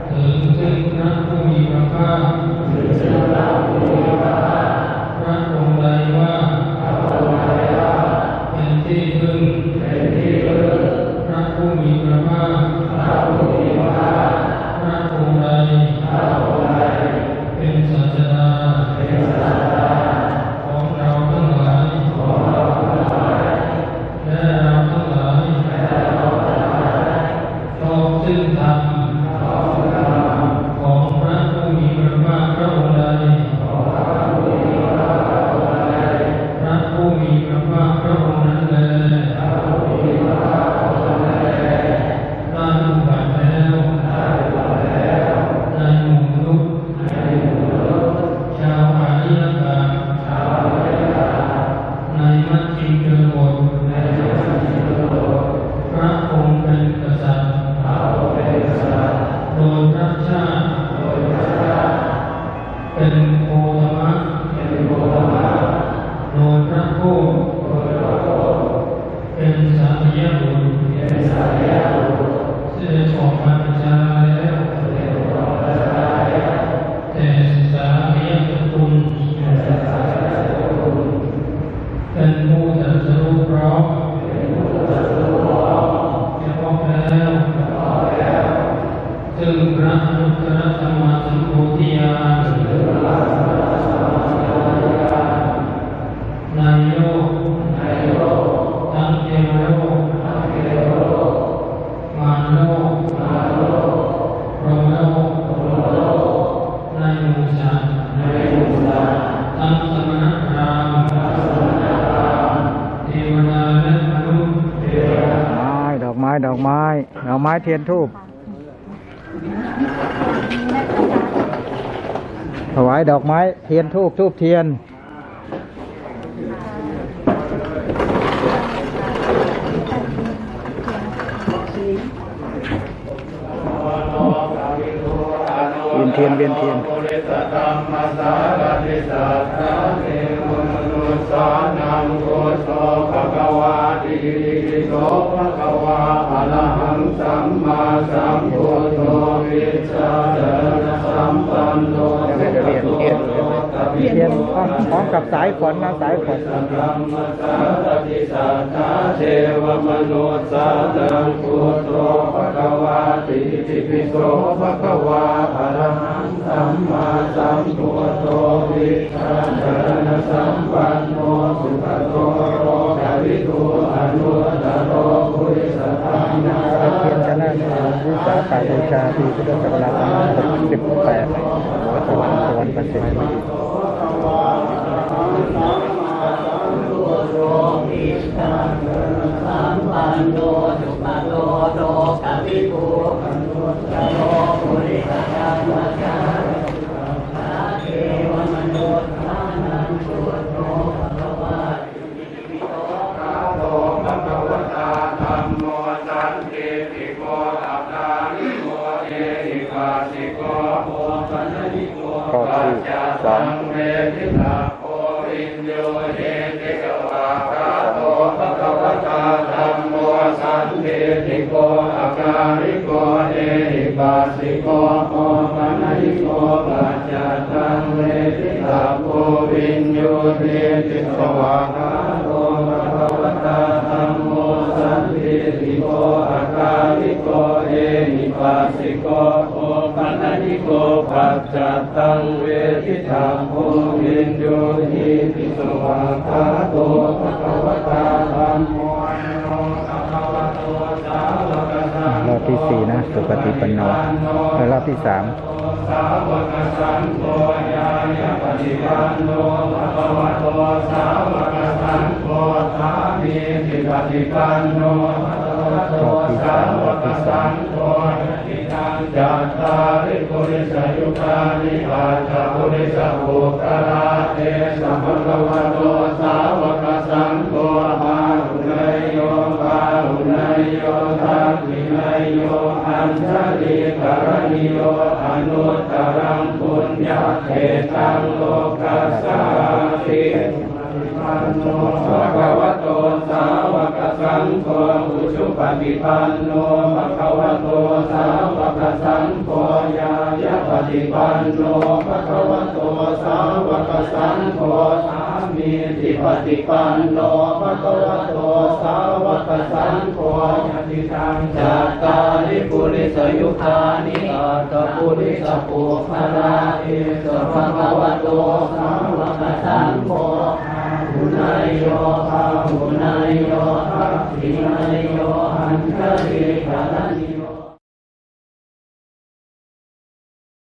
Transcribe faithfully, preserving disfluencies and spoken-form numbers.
ถึงซึ่งพระผู้มีพระภาค พระองค์ใดว่า เป็นที่พึ่ง พระผู้มีพระภาค พระองค์ใด เป็นศาสดา ของเราทั้งหลาย และเราทั้งหลาย ชอบซึ่งธรรม ของพระผู้มีพระภาคพระองค์ใด พระผู้มีพระภาคพระองค์นั้นแล ได้อุบัติแล้ว ในหมู่มนุษย์ ชาวอาริยกะ ในมัชฌิมชนบท พระองค์เป็นกษัตริย์ โดยพระชาติ เป็นโคตมะ โดยพระโคต เป็นสาริยบุตร เสด็จออกมาเป็นชาแล้ว แต่สาริยสกุล เป็นผู้ตรัสรู้พร้อม เฉพาะแล้ว ซึ่งพระอนุตตรสัมมาสัมโพธิญาณ ในโลก ทั้งเทวโลก มารโลก พรหมโลก ในหมู่สัตว์ ทั้งสมณพราหมณ์ เทวดาและมนุษย์ ดอกไม้ ดอกไม้ ดอกไม้ ดอกไม้ เทียนธูป ถวายดอกไม้ เทียนธูป ธูปเทียน เวียนเทียน เวียนเทียน Arahaṃ sammāsambuddho vijjācaraṇasampanno เวียนเทียน เวียนเทียน พร้อม พร้อมกับสายขวัญนะ สายขวัญ Dhammasārathi satthā devamanussānaṃ buddho bhagavāti. Itipi so bhagavā arahaṃ sammāsambuddho vijjācaraṇasampanno sugato lokavidū anuttaro purisadammasārathi เทียนชนะ วิสาขบูชา ปีพุทธศักราช สองพันหกสิบแปด สวรรค์ สวรรค์เกษตร ข้อที่สอง Dhammo sandiṭṭhiko akāliko ehipassiko opanayiko paccattaṃ veditabbo viññūhīti. Svākkhāto bhagavatā dhammo sandiṭṭhiko akāliko ehipassiko opanayiko paccattaṃ veditabbo viññūhīti. Svākkhāto bhagavatā dhammo รอบที่สี่นะ สุปฏิปันโน เออ รอบที่สาม รอบที่สาม รอบที่สาม Cattāri purisayugāni aṭṭha purisapuggalā, esa bhagavato sāvakasaṅgho, āhuneyyo pāhuneyyo dakkhiṇeyyo añjalikaraṇīyo, anuttaraṃ puññakkhettaṃ lokassāti. Bhagavato sāvakasaṅgho, ujupaṭipanno bhagavato sāvakasaṅgho, Paṭipanno bhagavato sāvakasaṅgho, sāmīcipaṭipanno bhagavato sāvakasaṅgho, yadidaṃ cattāri purisayugāni aṭṭha purisapuggalā, esa bhagavato sāvakasaṅgho, āhuneyyo pāhuneyyo dakkhiṇeyyo